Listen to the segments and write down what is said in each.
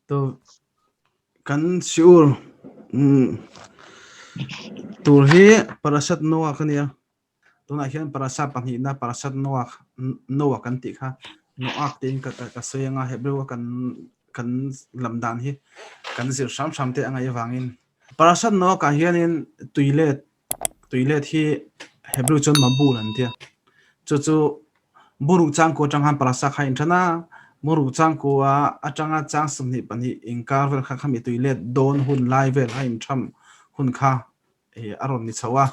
To kan siur tur hi Parashat Noah kha nia. Tunah hian Parasha pahnihna Parashat Noah Noah kan tih kha Noah tiin ka ka sawi anga Hebrew a kan kan lam dan hi kan zir hram hram te a ngaih avangin Parashat Noah ah hianin tuilet tuilet hi Hebrew chuan Mabul an tia. Chu chu Buruk changkua atang khan Parasha kha a inthen a, Buruk changkua atanga chang 22 inkar vel kha khami tuilet dawn hun lai vel a intham hun kha a rawn ni chho a.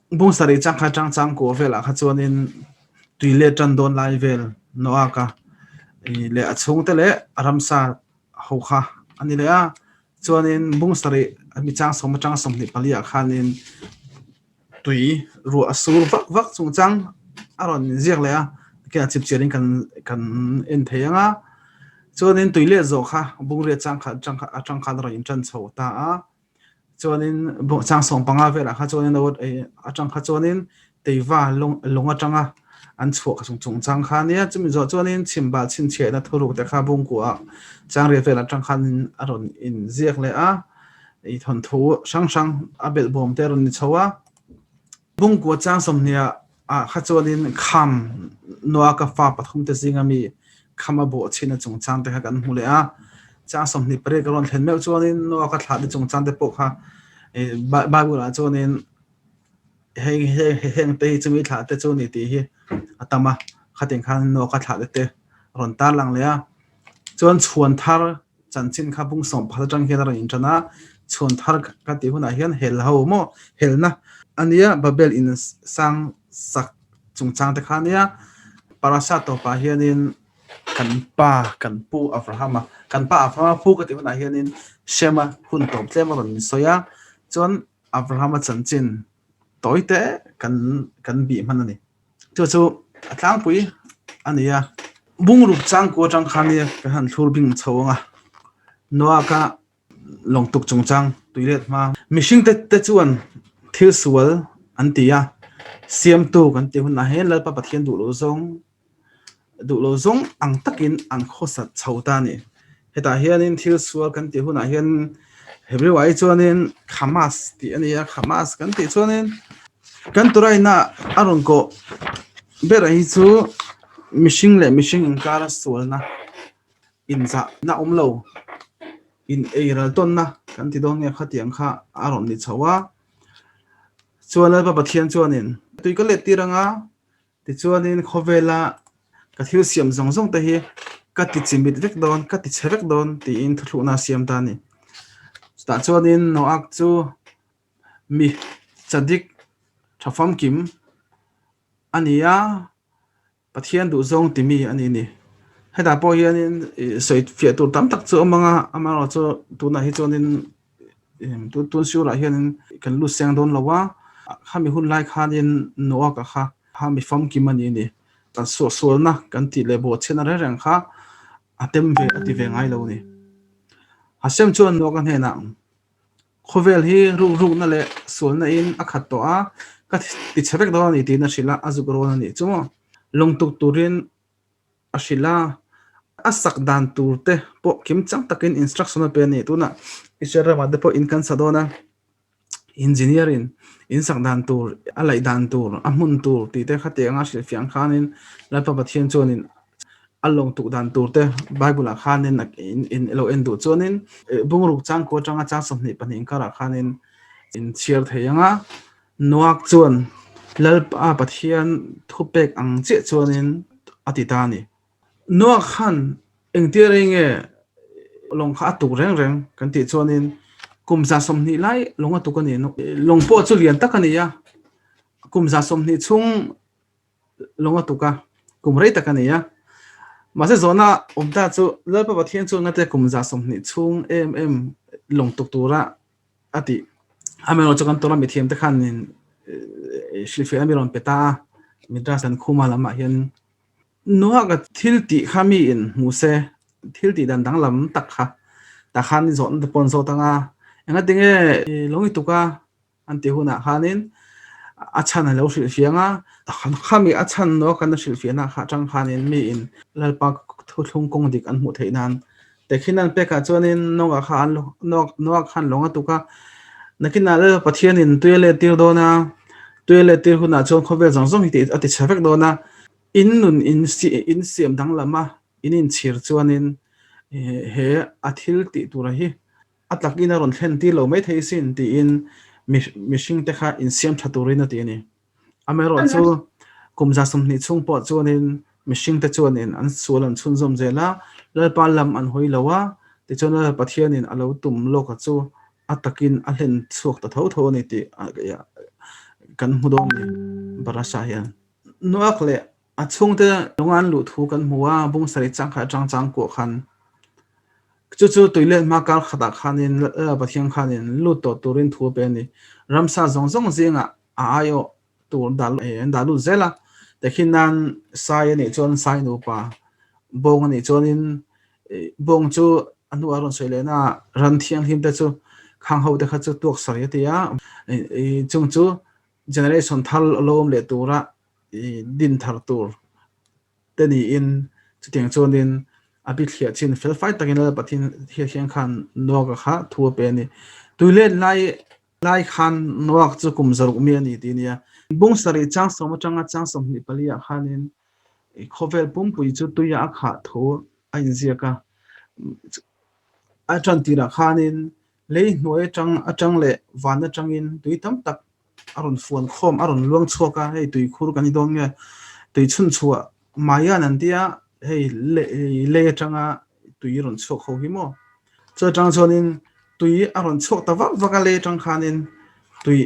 Bung sarih chang kha atang changkua velah kha chuanin tuilet tan dawn lai vel Noaka leh a chhungte leh a ramsa ho kha a ni leh a. Chuanin bung sarih mi chang sawm atanga 24 ah khanin tui ruah a sur vak vak chungchang a rawn inziak leh a, tikhian a chip chiarin kan kan en thei ang a. Chuanin tui leh zawh kha bungriat chang khat atang kha atang khan a rawn intan chho ta a. Chuanin chang 15 velah kha chuanin atang kha chuanin teiva lawng lawng atanga an chhuah chung chungchang kha ania. Chumi zawh chuanin chhimbal chhinchhiahna thuruk te kha bungkuah chang riat vel atang khanin a rawn inziak leh a. I thawnthu hrang hrang a belhbawm te a rawn ni chho a. Bungkua chang 20 ah kha chuanin Kham Noah ka fa pathum te zinga mi Kham a bawh chhin a chungchang te kha kan hmu leh a. Chang 28 a rawn thlen meuh chuanin Noah ka thlah te chungchang te pawh kha Bible ah chuanin heng heng te hi chumi thlah te chu ni tih hi a tam a. Khatin khan Noah ka thlah te te a rawn tarlang leh a. Chuan chhuan thar chanchin kha bung 11 atang hian a rawn intan a, chhuan thar ka tih hunah hian hel ho maw helna a nia, Babel in sang sak chungchang te kha a nia, Parasha tawpah hianin kan pa kan pu Abrahama kan pa Abrahama pu ka tih hunah hianin Shema hun tawp tlem a rawn insawi a, chuan Abrahama chanchin tawi te kan kan bih hman a ni. Chu chu a tlangpui a ni a, bungruk changkua atang khan nia kan han thlur bing chho ang a, Noah-ka lawngtuk chungchang tuilet hma. Mihring te te chuan thil sual an ti a, siamtu kan tih hunah hian Lalpa Pathian duh loh zawng duh lo zawng ang takin an khawsat chho ta a ni. Hetah hianin thil sual kan tih hunah hian Hebrew ah hi chuanin Khamas tih a ni a, Khamas kan tih chuanin kan Torah-ina a rawn kawh ber hi chu mihring leh mihring inkara sualna inzahna awm lo, in eiral tawnna kan ti dawn nge khatiang kha a rawn ni chho a. Chuan Lalpa Pathian chuanin tui ka let tir anga Tichuanin khawvela ka thil siam zawng zawng te hi ka ti chimit vek dawn, ka ti chhe vek dawn tiin thuthlukna a siam ta a ni. Chutah chuanin Noak chu mi chadik tha famkim a ni a, Pathian duhzawng timi a ni ni. Hetah pawh hianin sawi fiah tur tam tak chu a awm ang a, amaherawhchu tunah hi chuanin Tun siurah hianin kan lut seng dawn lo a, khami hun lai khanin Noah ka kha kha mi famkim a ni a ni. Kan suahsualna kan tih leh bawhchhiatna reng reng kha a tem ve a ti ve ngai lo a ni. Hashem chuan Noah ka hnenah, Khawvel hi rukrukna leh sualna in a khat tawh a, ka ti chhe vek dawn a ni tiin a hrilh a, a zuk rawn a nih chu maw. Lawngtuk turin a hrilh a, a sak dan tur te pawh kim chang takin instruction a pe a ni. Tunah Israel ramah te pawh in kan sa dawn a, engineer in in sak dan tur, a laih dan tur, a hmun tur tih te khatiang anga hrilhfiah ang khanin Lalpa Pathian chuanin a lawng tuk dan tur te Bible ah khanin in lo en duh chuanin bungruk changkua atanga chang 22 inkarah khanin in chhiar thei ang a. Noak chuan Lalpa Pathian thupek ang chiah chuanin a ti ta a ni. Noak khan engtir rei nge lawng kha a tuk reng reng kan tih chuanin kum 120 lai lawng a tuk a ni. Lawng pawh chu lian tak a ni a, kum 120 chhung lawng a tuk a, kum rei tak a ni a. Mahse zawhna awm ta chu Lalpa Pathian chuan ngate kum 120 chhung em em lawng tuk tura a ti. Amaherawhchu chu kan Torah mithiam te khan in hrilhfiahna mi rawn pe ta a, Midrash an khuma lamah hian Noah ka thil tih kha mi in hmu se, thil tih dan danglam tak kha tah khan zawhna te pawh an zawt ang a, engatinge lo ngi tuk a an tih hunah khanin a chhan a lo hrilhfiah ang a, khami a chhan Noah kan a hrilhfiahna kha atang khanin mi in Lalpa thuthlung kawng dik an hmuh theih nan. Tehkhin an pekah chuanin Noah kha an Noah khan lawng a tuk a. Nakinah Lalpa Pathianin tui a let tir dawn a, tui a let tir hunah chuan khawvel zawng zawng hi a ti chhe vek dawn a. In nun in siam danglam a, in inchhir chuanin he a thil tih tura hi a takin a rawn thlen tir lo mai thei sin tiin mihringte kha insiam tha turin a ti a ni. Amaherawhchu, kum 20 chhung pawh chuanin mihringte chuanin an sual an chhunzawm zel a, Lalpa lam an hawi lo a, tichuan Lalpa Pathianin a lo tum lawka chu a takin a hlen chhuak ta tho tho a ni tih kan hmu dawn a ni, Barasha hian. Noak leh A chhungte lunga an luh thu kan hmu a, bung sarih chang khat atang chang kuah khan chu chu tuilet hma kar khatah khanin Pathian khanin lut tawh turin thu a pe a ni. Ramsa zawng zawng zingah a aiawh tur an dah lut zel a, tehkhin nan sai a nih chuan sai nupa, bawng a nih chuanin bawng chu a hnuah a rawn sawi leh na ran thianghlim te chu khang ho te kha chu tuak sarih a ti a, chung chu generation thar lo awm leh tura din thar tur te niin chutiang chuanin a bithliah chin fel fai takin Lal Pathian hian khan Noah kha thu a pe a ni. Tuilet lai lai khan Noah chu kum zaruk mi a ni tih a nia. Bung sarih chang sawm atanga chang 24 ah khanin khawvel pumpui chu tuia a khah thu a inziak a. A tan tirah khanin lei hnuai atang atang leh van atangin tui tam tak a rawn fuan khawm a rawn luang chhuak a, hei tuikhur kan ni dawn nge tui chhun chhuah Maian an tia hei lei atanga tui rawn chhuak ho hi maw chu atang chuanin tui a rawn chhuak ta vak vak a lei atang khanin tui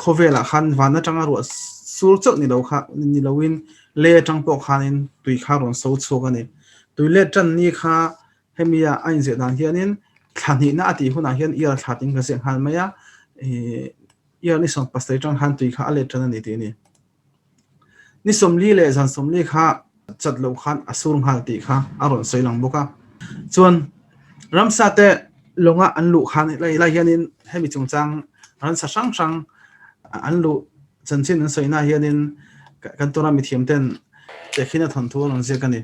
khawvelah khan van atanga ruah sur chauh ni lo kha ni loin lei atang pawh khanin tui kha a rawn so chhuak a ni tui let tan ni kha Hemi a a inziah dan hianin thla hnihna a tih hunah hian iar thla tiin ka ziah nghal mai a, ih iar ni 17 atang khan tui kha a let tan a ni tih a ni. Ni 40 leh zan 40 kha chat loh khan a sur nghal tih kha a rawn sawi lang bawk a. Chuan ramsa te lawnga an luh khan helai lai hianin hemi chungchang ransa hrang hrang an luh chanchin an sawina hianin kan tura mithiam ten tehkhin a thawnthu a rawn ziak a ni.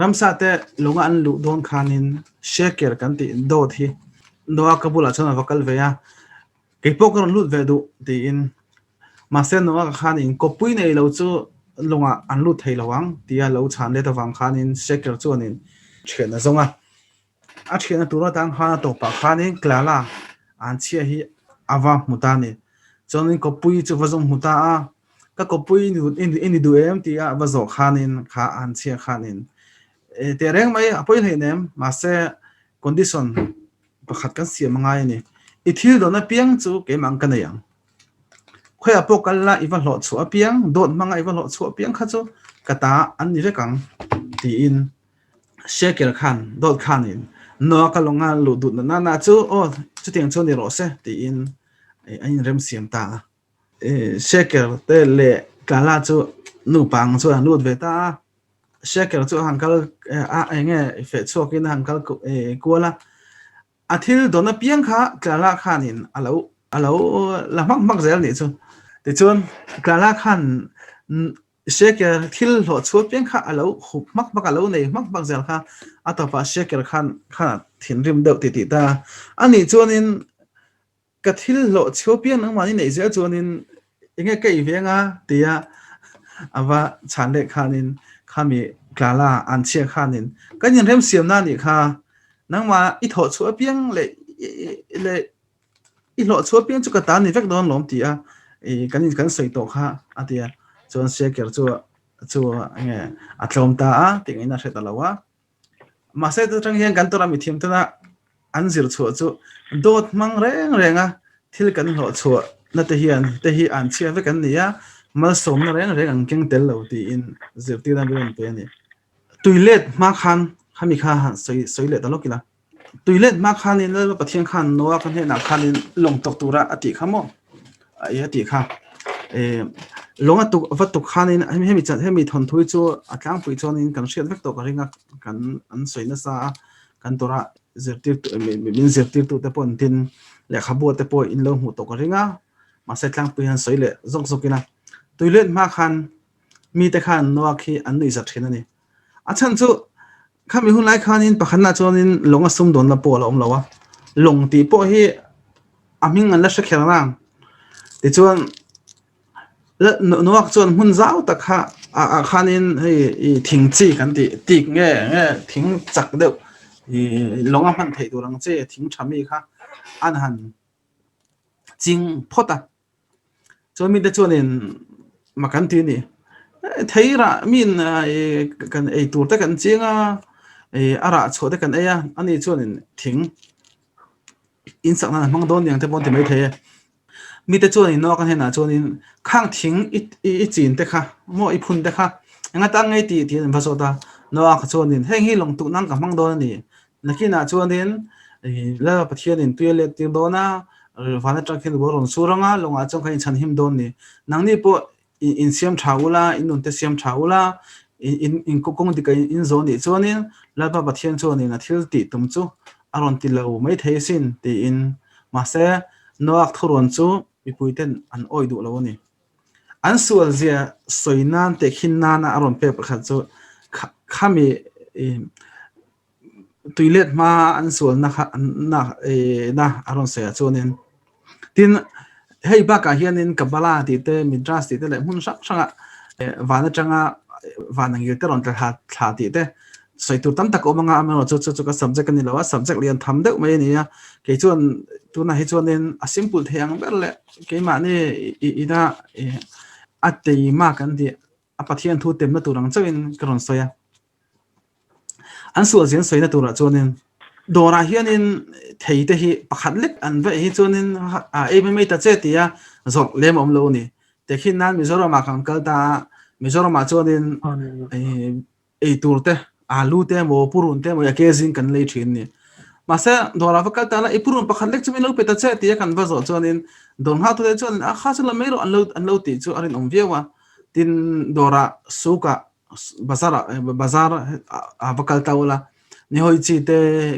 Ramsa te lunga an luh dawn khanin Sheker kan tih dawt hi Noah ka bulah chuan a va kal ve a, kei pawh ka rawn lut ve duh tiin. Mahse Noah ka khanin kawppui nei lo chu lungah an lut thei lo ang tia lo chhan let avang khanin Sheker chuanin thian a zawng a. A thianna tur atang khan a tawpah khanin Clara an chhia hi a va hmu ta a ni. Chuanin kawppui chu va zawng hmu ta a, Ka kawppui i ni duh em tia va zawh khanin kha an chhia khanin teh reng mai a pawi hlein em mahse condition pakhat kan siam a ngai a ni. I thil dawn apiang chu keimah ang ka nei ang. Khawiah pawh kal la i va hlawh chhuah apiang, dawt hmanga i va hlawh chhuah apiang kha chu ka ta an ni vek ang tiin Shekel khan dawt khanin Noah ka lawnga luh duh na na chu aw chutiang chu ni rawh se tiin an inremsiam ta a. Sheker te leh Kala chu nupa ang chuan an lut ve ta a, Sheker chu a han kal a eng nge feh chhuakin a han kal kual a, a thil dawn apiang kha Kala khanin a lo a lo la hmak hmak zel anih chu. Tichuan Kala khan Sheker thil hlawh chhuah piang kha a lo hup hmak hmak a lo nei hmak hmak zel kha a tawpah Sheker khan khan a thinrim deuh titih ta a, anih chuanin Ka thil hlawh chhio piang nangmahni neih zel chuanin enge ka ei ve anga tia a va chhan leh khanin khami Clara an chhiah khanin kan inremsiamna anih kha nangmah i thawh chhuah apiang leh leh i hlawh chhuah apiang chu ka ta ni vek dawn lawm tia kan kan sawi tawh kha a tia chuan Sheker chu chu enge a tlawm ta a tih ngaihna a hre ta lo a. Mahse atang hian kan tura mithiam tena an zir chhuah chu dawt hmang reng reng a thil kan hlawh chhuah na te hian te hi an chhia vek an ni a, malsawmna reng reng an keng tel lo tiin zirtirna min rawn pe a ni. Tui let hma khan khami kha han sawi sawi leh ta lawk ila. Tui let hma khanin Lalpa Pathian khan Noah ka hnenah khanin lawng tawk tura a tih kha maw? A tih kha. Lawng a tuk va tuk khanin hemi hemi thawnthu hi chu a tlangpui chuanin kan hriat vek tawh ka ring a, kan an sawi nasa a, kan tura zirtir min zirtirtu te pawh an tin lehkhabu te pawh in lo hmuh tawh ka ring a, mahse tlangpui hian sawi leh zawk zawk ila. Tui let hma khan mite khan Noah khi an nuihzat thin a ni. A chhan chu. Khami hun lai khanin pakhatna chuanin lawng a sumdawnna pawh a la awm lo a, lawng tih pawh hi a hming an la hre kher nang. Tichuan Noah chuan hmun zau tak kha ah khanin hei ih thing chi kan tih tik nge nge thing chak deuh ih lawng a hman theih tur ang chi thing tha mi kha an han ching phawt a. Chuan mite chuanin mak an ti a ni. Thei rah min ih kan ei tur te kan ching a, ih a rah chhuah te kan ei a, ani chuanin thing in sak nan a hmang dawn niang te pawh an ti maithei e. Mite chuanin Noah ka hnenah chuanin khang thing i chin te kha maw i phun te kha eng atang ngei tih tiin an va zawt a. Noah kha chuanin heng hi lawng tuk nan ka hmang dawn a ni. Nakinah chuanin Lal Pathianin tui a let tir dawn a, van atang khian ruah rawn sur ang a, lawngah chuan kan inchhanhim dawn ni. Nangni pawh insiam tha ula, in nunte siam tha ula, in kawng dika in zawh nih chuanin Lalpa Pathian chuanin a thil tih tum chu a rawn ti lo mai thei asin tiin. Mahse, Noah thurawn chu mipuiten an awih duh lo a ni. An sual zia sawi nan tehkhin nana a rawn pek pakhat chu khami Tuilet hma an sualna kha na na a rawn sawi ah chuanin tin hei bakah hianin Kabbalah tih te Midrash tih te leh hmun hrang hrangah van atanga van angil te rawn tla thla thla tih te sawi tur tam tak a awm anga amaherawhchu chu chu ka subject a ni lo a subject lian tham deuh mai a ni a kei chuan tunah hi chuanin a simple thei ang ber leh keimahni ina a teima kan tih a Pathian thu temna tur ang chauhin ka rawn sawi a. An sual zin sawina turah chuanin dawrah hianin thei te hi pakhat lek an vaih hi chuanin a ei mai mai ta che tia zawrh lem a awm lo a ni. Tehkhin nan Mizoramah kan kal ta a, Mizoramah chuanin ei tur te alu te emaw purun te emaw a ke zing kan lei thin a ni. Mahse dawrah va kal ta la i purun pakhat lek chu min lo pe ta che tia kan va zawh chuanin dawr nghahtute chuan a kha chu la mai rawh an lo an lo tih chu a rinawm viau a. Tin dawrah sukah bazar ah bazar ah va kal ta ula nihawi chi te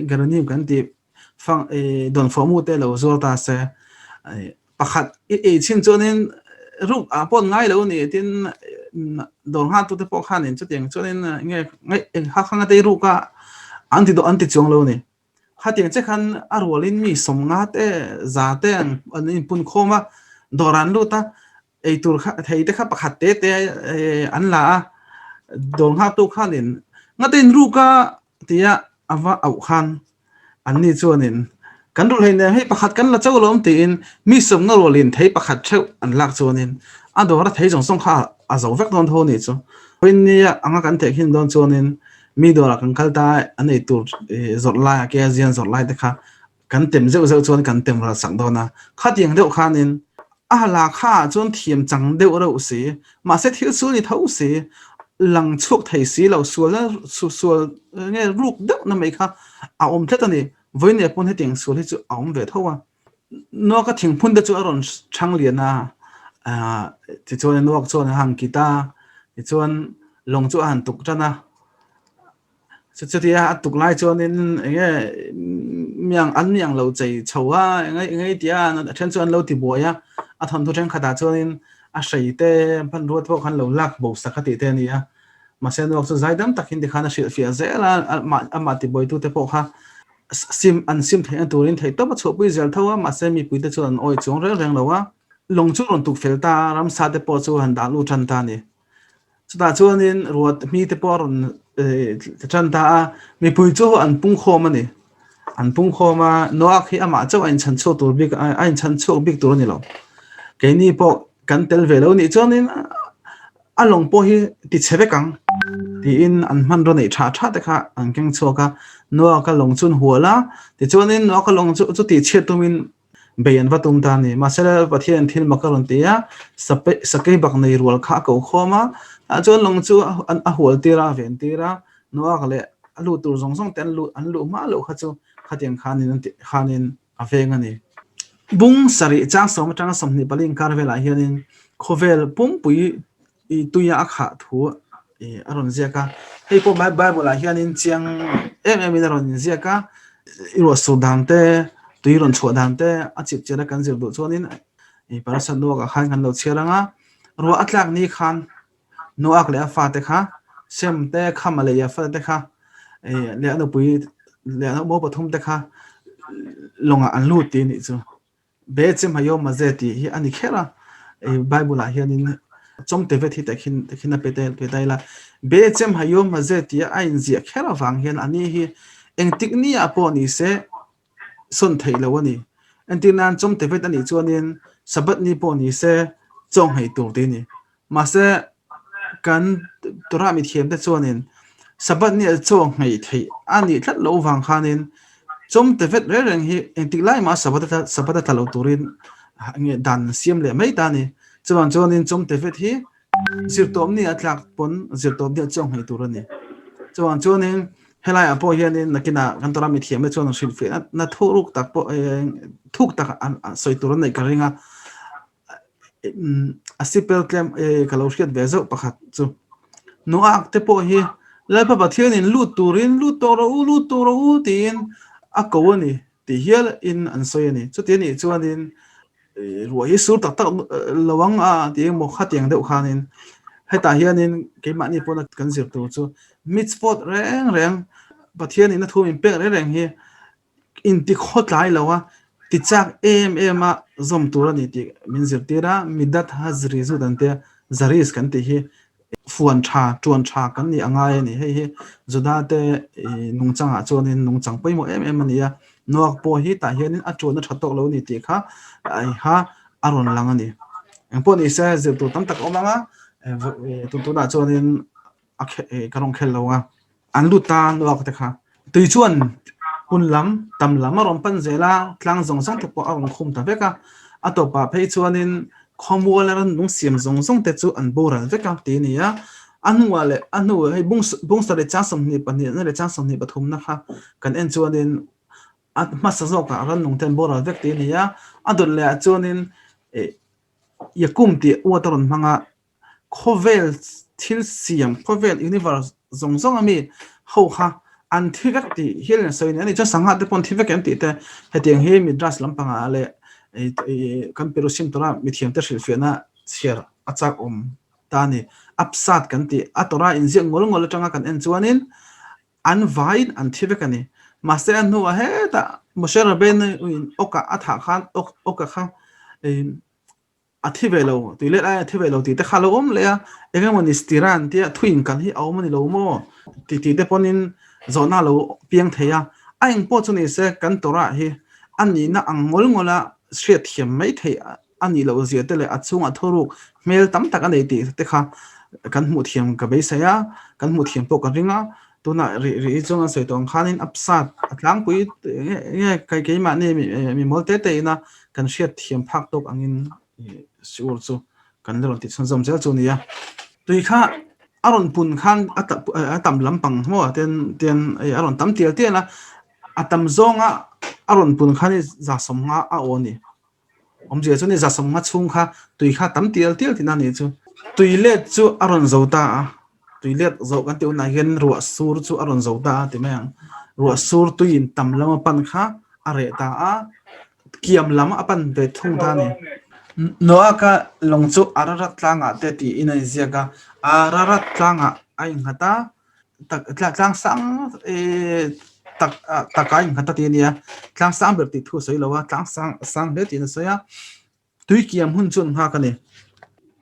geranium kan tih fang dawnfawh mu te lo zuar ta se pakhat i ei chhin chuanin ruk ah pawh an ngai lo a ni tin dawr nghak tute pawh khanin chutiang chuanin nge eng hak hanga te i ruk a an ti duh an ti chuang lo a ni. Khatiang che khan a rualin mi sawmnga te za te an inpun khawm a dawr an lut a Eitur kha thei te kha pakhat te te an la a, dawr nghaktu khanin ngate in ruk a tia a va auh khan anni chuanin kan rulh hleinem hei pakhat kan la chauh lawm tiin mi sawmna rualin thei pakhat theuh an lak chuanin a dawra thei zawng zawng kha a zo vek dawn tho a nih chu. Vawiinnia anga kan theih khin dawn chuanin mi dawrah kan kal ta a, an eitur zawrh lai a ke zian zawrh lai te kha Kan tem zeuh zeuh chuan kan tem ral sak dawn a, khatiang deuh khanin a la kha ah chuan thiam chang deuh reuh si, mahse thil sual ni tho si, lang chhuak thei si lo, sualna sual nge ruk deuh na mai kha a awm tlat a ni. Vawinia pawn hetiang sual hi chu a awm ve tho a. Nuaka thingphun te chu a rawn chhang lian a, tichuan Nuak chuan a han kit a, tichuan lawng chu a han tuk tan a. Chutia a tuk lai chuanin eng nge miang an miang lo chei chho a eng nge eng nge tia a then chu an lo ti buai a, a thawmhnaw thenkhatah chuanin a hrei te hmanrua te pawh khan lo lak bo sak a tih te a ni a, mahse nuak chu zaidam takin tikhan a hrilhfiah zel a, amah amah tibuaitu te pawh kha sim an sim theihna turin theihtawp a chhuahpui zel tho a, mahse mipui te chuan an awih chuang reng reng lo a, lawng chu rawn tuk fel ta a, ramsa te pawh chu han dah lut tan ta a ni. Chutah chuanin ruat mi te pawh a rawn ṭan ta a, mipui chu an pungkhawm a ni. An pungkhawm a, Noah khi amah chauh a inchhan chhuak tur bik a inchhan chhuak bik tur a ni lo. Keini pawh kan tel ve lo nih chuanin a lawng pawh hi ti chhe vek ang tiin an hmanraw neih ṭha ṭha te kha an keng chhuak a. Noah ka lawng chu an hual a, tichuanin Noah ka lawng chu chu tih chhiat tumin Bei an va tum ta a ni. Mahse Pathian thil mak a rawn ti a, sakei bak nei rual kha a ko khawm a, tah chuan lawng chu a hual tir a, a ven tir a, Noah leh a lut tur zawng zawng te an luh an luh hma loh kha chu khatiang khanin khanin a veng a ni. Bung sarih chang sawm atanga 24 inkar velah hianin khawvel pumpui I tuia a khah thu a rawn ziak a, hei pawh Bible ah hianin chiang em em in a rawn inziak a, i ruah sur dan te, tui rawn chhuah dan te a chip chiar a kan zir duh chuanin i parasat Noak ah khan kan lo chhiar ang a, ruah a tlak ni khan Noak leh a fate kha Sem te, Khama leh Yafeta te kha. leh a nupui leh a mo pathum te kha lawngah an lut tih a nih chu. Be'etzem hayom hazeh tih hi a ni kher a, Bible ah hianin chawm tevet hi tehkhin tehkhin a pe pe ta ila. Be'etzem hayom hazeh tih a inziah kher avang hian ani hi engtik ni ah pawh ni se sawn theih lo a ni. Entir nan chawm tevet a nih chuanin Sabbath ni pawh ni se chaw ngheih tur tih a ni. Mahse kan Torah mithiam te chuanin Sabbath ni ah chaw ngheih theih a nih tlat loh vang khanin chawm te vet reng reng hi engtik lai mah Sabbath a Sabbath a tla lo turin nge dan an siam leh mai ta a ni. Chuvang chuanin chawm te vet hi zirtawp ni a tlak pawn zirtawp ni ah chaw ngheih tur a ni. Chuvang chuanin helai ah pawh hianin nakinah kan Torah mithiam te chuan hrilhfiahna na thuruk tak pawh thuk tak an sawi tur an neih ka ring a. A sipel tlem ka lo hriat ve zauh pakhat chu Noah te pawh hi Lalpa Pathianin lut turin lut tawh rawh u lut tawh rawh u tiin a ko a ni tih hial in an sawi a ni. Chuti anih chuanin ruah hi sur tak tak lo ang a tih emaw khatiang deuh khanin hetah hianin keimahni pawna kan zir tur chu mitzvot reng reng Pathianin a thu min pek reng reng hi Inti khawtlai lo a, ti chak em em a zawm tur a ni tih min zirtir a, Midat Hazrizut an tia, Zariz kan tih hi fuan tha, tuan tha kan nih a ngai a ni. Hei hi Juda te nungchangah chuanin nungchang pawimawh em em a ni a, Noak pawh hi tah hianin a tuan a tha tawk lo a ni tih kha kha a rawn lang a ni. Engpawh ni se zir tur tam tak a awm ang a, tunah chuanin a ka rawn khel lo a, an lut ta nuak te kha. Tui chuan hun lam tam lam a rawn pan zel a, tlang zawng zawng te pawh a rawn khum ta vek a. A tawpah phei chuanin khawmual a rannung siam zawng zawng te chu an boral vek a ti a ni a. A hnuah leh a hnu hei bungsa leh chang 22 na leh chang 23 na kha kan en chuanin a hmasa zawkah rannung te an boral vek ti a ni a. A dawt leh ah chuanin Yakum tih uat a rawn hmang a. Khawvel thil siam, khawvel universe zawng zawng ami ho kha an thi vek tih hial in a sawi a ni. Ani chuan sangha te pawh an thi vek em tih te hetiang hi Midrash lampangah leh kan Perushim Torah mithiam te hrilhfiahna chhiar a chak awm ta a ni. Apsat kan tih a Torah inziak ngawl ngawl atanga kan en chuanin an vaiin an thi vek a ni. Mahse a hnuah hetah Moshe Rabbeinu in awkah a thah khan awka kha A thi ve lo, tui let ai a thi ve lo tih te kha a lo awm leh a, eng emaw ni stira an tia thu inkal hi a awm a ni lo maw tih tih te pawhin zawhna a lo piang thei a, a eng pawh chu ni se kan Torah hi a nihna ang ngawl ngawl a hriat thiam mai theih a nih loh zia te leh a chhungah thuruk hmel tam tak a nei tih te kha kan hmuh thiam ka beisei a, kan hmuh thiam pawh ka ring a, tunah rih rih hi chuan an sawi tawh ang khanin a psat a tlangpui nge nge keimahni mi mawl te te ina kan hriat thiam phak tawk angin siur chu kan la rawn ti chhunzawm zel chu a ni a. Tui kha a rawn pun khan a tam lampang maw ten ten a rawn tam tial tial a, a tam zawnga a rawn pun khan i 150 a aw a ni. Awmzia chu ni 150 chhung kha tui kha tam tial tial tihna a nih chu. Tui let chu a rawn zo ta a, tui let zawh kan tih hunah hian ruah sur chu a rawn zo ta a ti mai ang. Ruah sur tuiin tam lam a pan kha a reh ta a, kiam lam a pan ve thung ta a ni. Noah ka lawng chu Ararat tlangah te tiin a inziak a, Ararat tlangah a innghat a, tak tlang sang tak taka a innghat a ti a nia, tlang sang ber tih thu a sawi lo a, tlang sang sang hle tiin a sawi a, tui kiam hun chu an nghak a ni.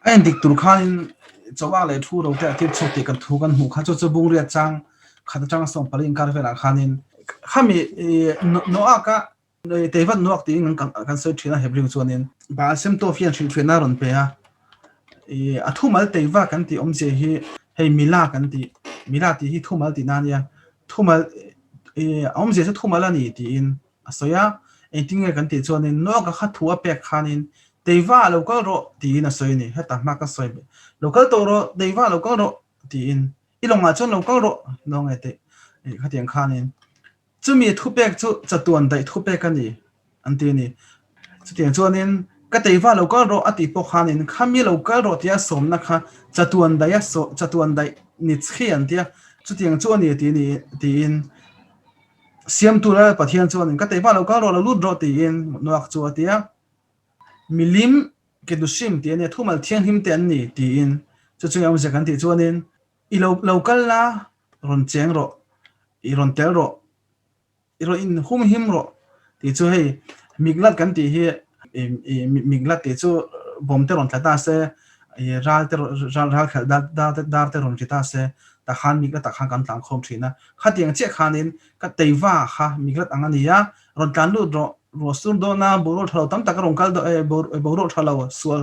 A endik tur khanin chawah leh thu ro te a tir chhuak tih kan thu kan hmuh kha chu chu Bungriat chang khat atanga 14 inkar velah khanin khami Noah ka Teivat nuak tiin kan sawi thin a Hebrew chuanin. Baal Shem Tov hian hrilhfiahna a rawn pe a, a thumal teiva kan tih awmzia hi hei mila kan tih, mila tih hi thumal tihna a nia, thumal a awmzia chu thumal a ni tiin a sawi a, engtin nge kan tih chuanin nuaka kha thu a pek khanin teiva lo kal rawh tiin a sawi a ni, heta hma ka sawi lo kal tawh rawh teiva lo kal rawh tiin i lawngah chuan lo kal rawh lawng e tih khatiang khanin Chumi thupek chu chatuan daih thupek a ni, an ti a ni. Chutiang chuanin, Ka teiva lo kal rawh a tih pawh khanin, Khami lo kal rawh tia sawmna kha chatuan daih a chatuan daih ni chhi an ti a, chutiang chu a ni ti ni tiin Siamtu Lal Pathian chuanin, Ka teiva lo kal rawh, lo lut rawh tiin Noak chu a ti a. Milim Kedushim tih a nia, thumal thianghlim te an ni tiin chu chu awmzia kan tih chuanin, I lo lo kal la, rawn cheng rawh. I rawn tel rawh, i rawn in hum him rawh tih chu hei miklat kan tih hi miklat tih chu bawm te rawn tla ta se, i ral te ral ral khelh dar dar te dar te rawn ri ta se tah khan miklat ah khan kan tlan khawm thin a. Khatiang chiah khanin ka teiva kha miklat ang a ni a, rawn tlan lut rawh, ruah sur dawn a, boruak tha lo tam tak a rawn kal dawn e, boruak tha lo sual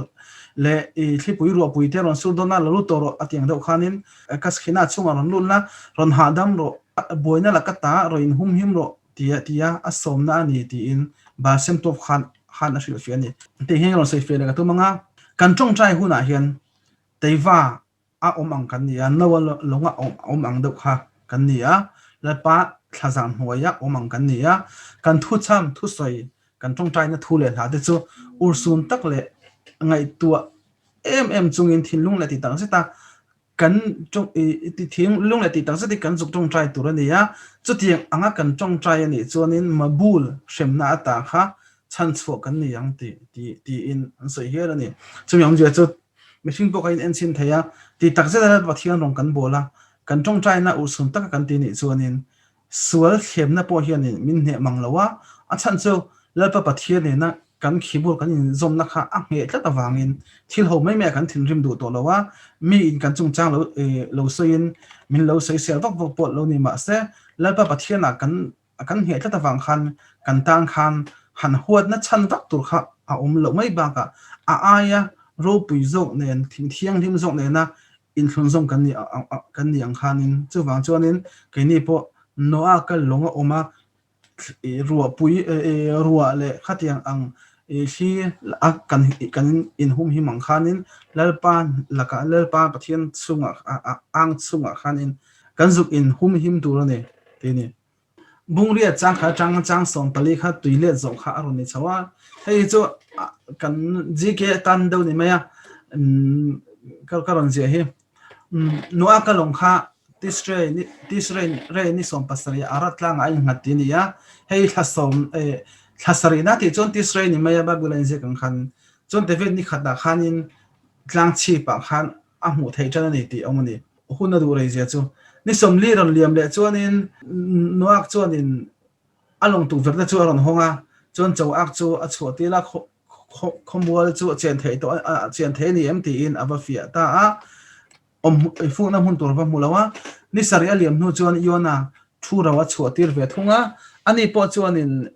leh i thlipui ruahpui te rawn sur dawn a, lo lut tawh rawh a ti ang deuh khanin ka skhina chhungah rawn lut la, rawn hahdam rawh, buaina la ka ta, rawn inhumhim rawh tia tia a sawmna a ni tiin Baal Shem Tov khan khan a hrilhfiah a ni. Tih hi rawn sawifiah leh ka tum ang a, kan tawngtai hunah hian Teiva a awm ang kan ni a, Noa lawnga awm ang deuh kha kan ni a, Lalpa thlazang hnuaia awm ang kan ni a, kan thuchham, thusawi, kan tawngtaina thu leh hla te chu urhsun tak leh ngaihtuah em em chungin thinlung leh tih tak zeta kan thinlung leh tih tak zetin kan zuk tawngtai tur a ni a, chutiang anga kan tawngtai a nih chuanin Mabul hremna ata kha chhanchhuah kan ni ang tih tiin an sawi hial a ni. Chumi awmzia chu Mihring pawh kan in enchhin thei a, ti tak zet a Pathian rawng kan bawl a, kan tawngtaina urhsun taka kan ti nih chuanin sual thlemna pawh hianin min hneh mang lo a, a chhan chu Lalpa Pathian nena kan khibur kan inzawmna kha a ngheh tlat avangin thil ho mai mai ah kan thinrim duh tawh lo a, mi in kan chungchang lo lo sawiin min lo sawisel vak vak pawh lo ni mahse Lalpa Pathian ah kan A kan ngheh tlat avang khan kan tan khan han huatna chhan vak tur kha a awm loh mai bakah a aia ropui zawk nen, thing thianghlim zawk nena inthlunzawm kan ni kan ni ang khanin chuvang chuanin keini pawh Noah kal lawng a awm a, ruahpui ruah leh khatiang ang thli a kan kan inhumhim ang khanin Lalpa lakah Lalpa Pathian chungah ang chungah khanin kan zuk inhumhim tur a ni tih a ni. Bungriat chang kha atang chang 14 kha tui let zawh kha a rawn ni chho a, hei hi chu kan GK tan deuh ni mai a, ka rawn ziah hi. Noah ka lawng kha Tishrei ni Tishrei rei ni 17 ah Arad tlangah a innghat tih a ni a, hei thla sawm thla sarihna tih chuan Tishrei ni mai a Bible a inziak ang khan chuan David ni khatah khanin tlang chhipah khan a hmuh theih tan a ni tih a awm a ni. Hun a duh rei zia chu. Ni 40 rawn liam leh chuanin Noak chuanin a lawng tukverhna chu a rawn hawng a, chuan cho ak chu a chhuah tir a, khawmual chu a chen theih tawh a chen thei a ni em tiin a va fiah ta a, awm fukna hmun tur a va hmu lo a. Ni sarih a liam hnu chuan Yona thu ro a chhuah tir ve thung a, ani pawh chuanin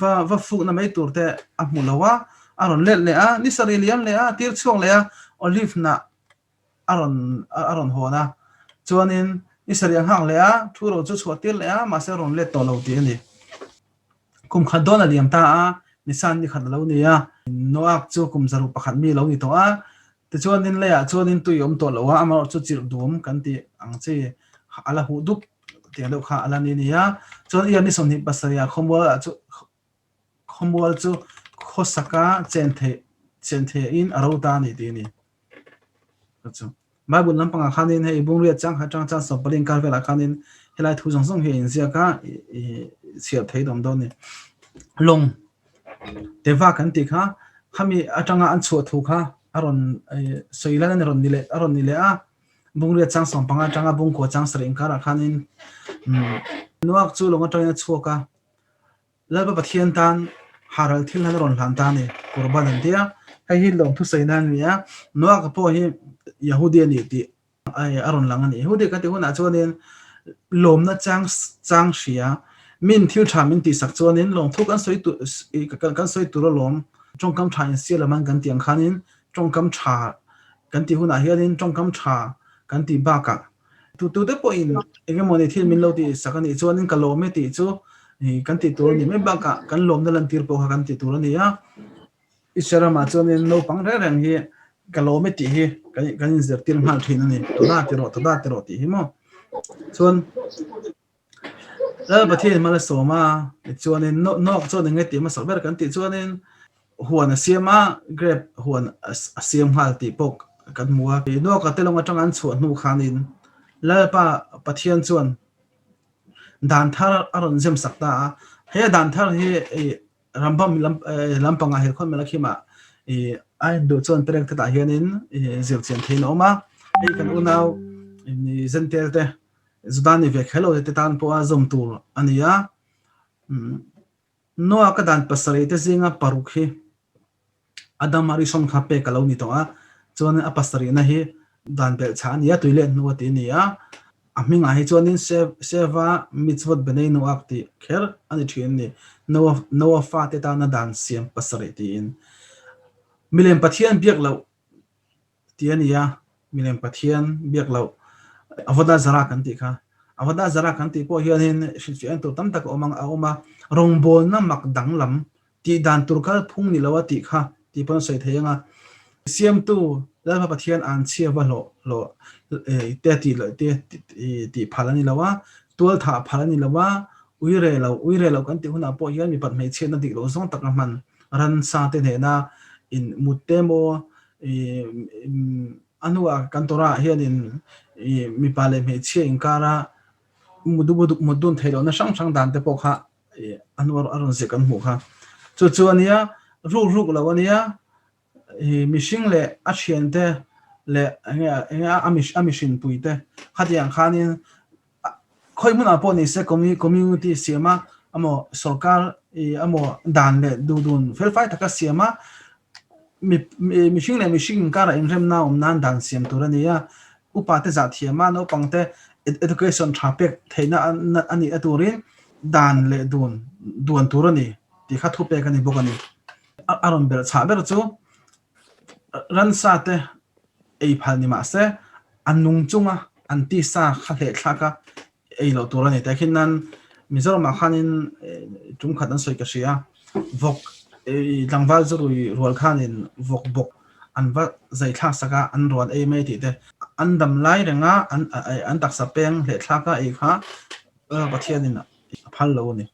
va va fukna mai tur te a hmu lo a, a rawn let leh a, ni sarih liam leh a, tir chhuak leh a, olive hnah a rawn a rawn hawn a, chuanin ni sarih a nghak leh a, thu ro chu chhuah tir leh a, mahse a rawn let tawh lo tih a ni. Kum khat dawn a liam ta a, Nisan ni khat a lo ni a, Noak chu kum 101 mi a lo ni tawh a, tichuanin leiah chuanin tui a awm tawh lo a, amaherawhchu chirh dum kan tih ang chi a la huh dup tiang deuh kha a la ni a ni a. Chuan i ni 27 ah khawmual ah chu khawmual chu khawsaka chen theih chen theihin a ro ta a ni tih a ni. Chu Bible lampangah khanin hei Bungriat chang kha chang chang 14 inkar velah khanin helai thu zawng zawng hi a inziak a i chhiar thei dawm dawn a ni. Lawng Teva kan tih kha khami atanga an chhuah thu kha a rawn sawi lan a ni rawn ni leh a rawn ni leh a Bungriat chang 15 atanga Bungkua chang sarih inkarah khanin Nuak chu lawng atangin a chhuak a. Lalpa Pathian tan haral thil han rawn hlan ta a ni, Qurban an ti a. Hei hi lawm thusawi nan a ni a, Noah-ka pawh hi Yahudi a ni tih a rawn lang a ni. Yahudi kan tih hunah chuanin lawmna chang chang hria, min thil tha min tihsak chuanin lawmthu kan sawi tur kan sawi tur alawm, tawngkam tha insial lam an kan tih ang khanin tawngkam tha kan tih hunah hianin tawngkam tha kan tih bakah Tu tu te pawhin eng emaw ni thil min lo tih sak a nih chuanin ka lawm e tih chu kan tih tur a ni mai bakah kan lawmna lantir pawh kha kan tih tur a ni a. Israel ramah chuanin naupang reng reng hi ka lawm e tih hi kan kan inzirtir nghal thin a ni. Toda ti rawh, toda ti rawh tih hi maw. Chuan Lal Pathian mal a sawm a, tichuanin Noah chuan eng nge tih hmasak ber kan tih chuanin huan a siam a, grape huan a siam nghal tih pawh kan hmu a. Noah te lawng atanga an chhuah hnu khanin Lalpa Pathian chuan dan thar a rawn zem sak ta a, he dan thar hi Rambam lampangah Helkhawn Malakhimah a induh chuan perek te tah hianin zirchian theiin a awm a, hei kan unau Zentel te. Juda ni ve kher lo te tan pawha zawm tur a ni a. Noa ka dan pasarih te zinga paruk hi Adam Harrison kha pek a lo ni tawh a, chuanin a pasarihna hi dan belhchhah a ni a, tui let hnu a ti a ni a. A hmingah hi chuanin Sheva Mitzvot Bnei Noach tih kher a ni thin a ni, Noah Noah fate tana dan siam pasarih tiin. Milem Pathian biak loh tih a ni a, milem Pathian biak loh Avodah Zarah kan tih kha. Avodah Zarah kan tih pawh hianin hrilhfiah en tur tam tak a awm ang a awm a, rawngbawlna mak danglam Tih dan tur kal phung ni lo a tih kha tih pawn a sawi thei ang a. Siamtu Lalpa Pathian an chhia va hlawh hlawh te tih loh te tih phal a ni lo a, tual thah phal a ni lo a, ui reh lo ui reh lo kan tih hunah pawh hian mipat hmeichhiatna dik loh zawng taka hman ransa te hnena in mut te maw a hnuah kan Torah ah hianin mipa leh hmeichhia inkara mut dun theih lohna hrang hrang dan te pawh kha a hnu a rawn ziah kan hmuh kha. Chu chu a nia, ruk ruk lo a nia, mihring leh a thiante leh enge enge a mihrin pui te khatiang khanin khawi hmunah pawh ni se community siam a emaw sorkar emaw dan leh duh dun felfai taka siam a Mihring leh mihring inkarah inremna awm nan dan siam tur a ni a, upa te zah thiam a, naupang te education tha pek theihna a nih a turin dan leh dun duan tur a ni tih kha thupek a ni bawk a ni. A rawn belh chhah ber chu ransa te ei phal ni mah se a nung chunga an tisa kha hleh thlak a ei loh tur a ni. Tehkhin nan Mizoramah khanin tum khat an sawi ka hria, vawk tlangval zu rui rual khanin vawk bawk an va zai thlak sak a, an ruan ei mai tih te. An dam lai renga an taksa peng hleh thlak a ei kha Pathianin a phal lo a ni.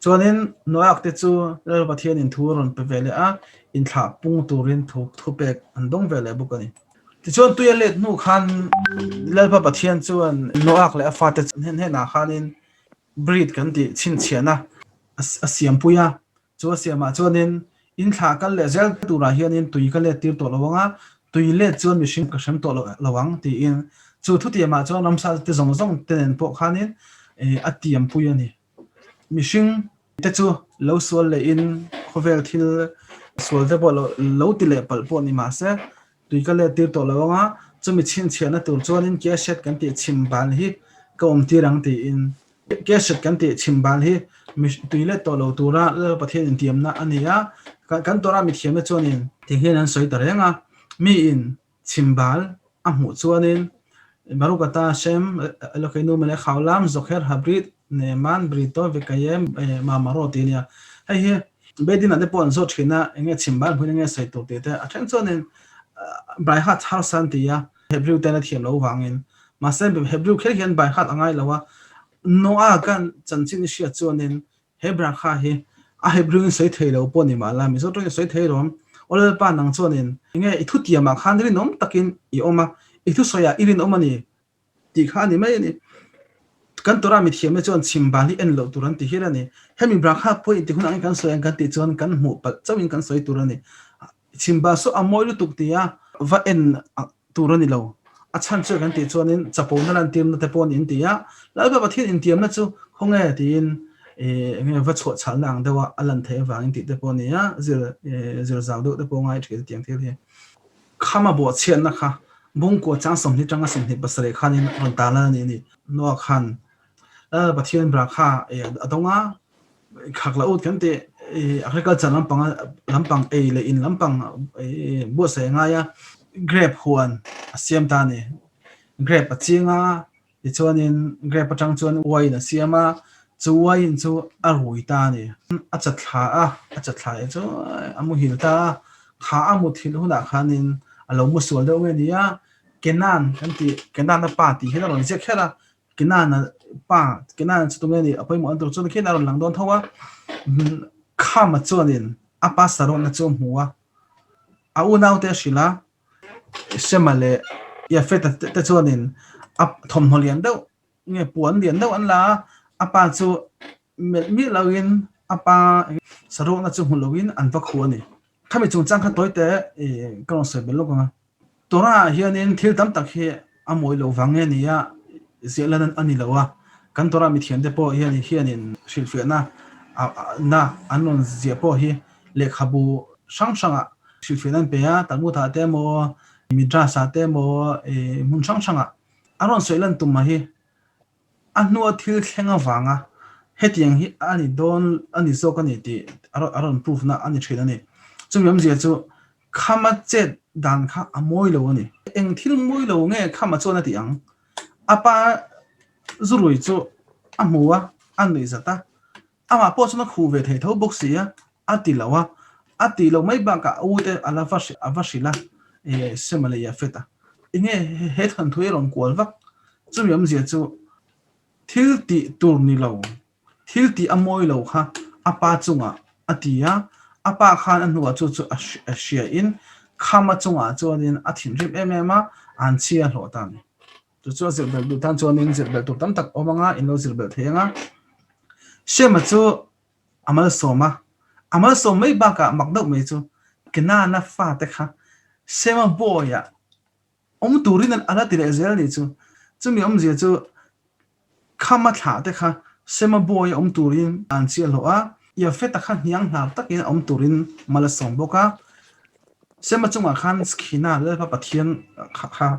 Chuanin Noak te chu Lal Pathianin thu a rawn pe ve leh a, inthlah pung turin thu thupek an dawng ve leh bawk a ni. Tichuan tui a let hnu khan Lalpa Pathian chuan Noak leh a fate hnenah khanin Brit kan tih chhinchhiahna a siampui a, chu a siamah chuanin inthlah kal leh zel turah hianin tui ka let tir tawh lo ang a, tui let chuan mihring ka hrem tawh lo ang tiin chu thutiamah chuan ramsa te zawng zawng te nen pawh khanin a tiampui a ni. Mihring te chu lo sual leh in khawvel thil sual te pawh lo ti leh palh pawh ni mah se tui ka let tir tawh lo ang a, chumi chhinchhiahna tur chuanin Keshet kan tih chhim bal hi ka awm tir ang tiin Keshet kan tih chhim bal hi tui let tawh lo tura Lal Pathian intiamna a ni a, kan Torah mithiamna chuanin ti hian an sawi ta reng a, miin Chhimbal a hmuh chuanin Baruch ata Shem, Elokeinu melech haolam, Zocher habrit, Neeman, Brito, Vekayem, Mamaro tih a nia. Hei hi Bedin-ah te pawh an zawt thin a, enge chhimbal hmuin enge sawi tur tih te. A then chuanin Baihat harsa an ti a, Hebrew ten a thiam loh vangin. Mahse Hebrew kher hian Baihat a ngai lo a, Noah kan chanchin i hriat chuanin He brakha hi a Hebrew in sawi thei lo pawh ni mah la, Mizo tawngin sawi thei rawm. Aw Lalpa nang chuanin enge i thutiamah khan rinawm takin i awm a, i thusawiah i rinawm a ni tih kha a ni mai a ni. Kan Torah mithiamte chuan chhimbal hi en loh tur an ti hial a ni. Hemi brakha pawh inti hunah kan sawi ang kan tih chuan kan hmuh palh chauhin kan sawi tur a ni. Chhimba saw a mawi lutuk tia va en tur a ni lo. A chhan chu kan tih chuanin chapona lantirna te pawh niin ti a, Lalpa Pathian intiamna chu khawnge tiin enge va chhuah chhalna ang deuha a lan theih avangin tih te pawh a ni a, zir zir zau deuh te pawh ngai thin tiang thil hi. Khama bawhchhiatna kha Bungkua chang 20 tanga 27 khanin rawn tarlan a ni a ni. Noah khan Lalpa Pathian brakha a dawng a, Khak la ut kan tih agriculture lampang lampang ei leh in lampang buatsaih a ngai a, grape huan a siam ta a ni. Grape a ching a, tichuanin grape atang chuan wine a siam a, chu wine chu a rui ta a ni. A chatthla a, a chatthla leh chu a muhil ta a, kha a muthilh hunah khanin a lo mu sual deuh nge ni a, Kenan kan tih, Kenan a pa tih hian a rawn ziak kher a, Kenana pa Kenana chu tunge ni a pawimawh an tur chuan khian a rawn lang dawn tho a, Khama chuanin a pa sarawhna chu a hmu a, a unaute a hrilh a, Shema leh Yafeta te chuanin a thawmhnaw lian deuh nge puan lian deuh an la a, a pa chu melh miah loin a pa sarawhna chu hmu loin an va khuh a ni. Khami chungchang kha tawite ka rawn sawi belh lawk ang a. Torah ah hianin thil tam tak hi a mawi loh vang nge nia. Ziah lan a ni lo a, kan Torah mithiamte pawh hian hianin hrilhfiahna na an rawn ziah pawh hi lehkhabu hrang hrangah hrilhfiahna an pe a, Talmud-ah te emaw, Midrash-ah te emaw, hmun hrang hrangah an rawn sawi lan tum mah hi a hnua thil thleng avanga hetiang hi a ni dawn a ni zawk a ni tih a rawn proof na a ni thin a ni. Chumi awmzia chu Khama chet dan kha a mawi lo a ni. Eng thil mawi lo nge Khama chuan a ti ang? A pa zurui chu a hmu a, a nuih zat a. Amah pawh chuan a khuh ve thei tho bawk si a, a ti lo a. A tih loh mai bakah a ute a la va a va hrilh a, Sema leh Yafet a. Enge he thawnthu hi a rawn kual vak? Chumi awmzia chu thil tih tur ni lo Thil tih a mawi lo kha a pa chungah a ti a, a pa khan a hnuah chu chu a hriain Khama chungah chuanin a thinrim em em a, an chhia hlawh ta a ni. Chu chu a zir belh duh tan chuanin zir belh tur tam tak awm anga in lo zir belh thei anga. Shema chu a malsawm a, a malsawm mai bakah mak deuh mai chu Kenana fate kha Shema bawiah Awm turin a la ti leh zel nih chu. Chumi awmzia chu Khama thlah te kha Sema bawi a awm turin an chiah hlawh a, Yafeta kha hniang hnar takin a awm turin mal a sawm bawk a. Sema chungah khan Skhina, Lalpa Pathian kha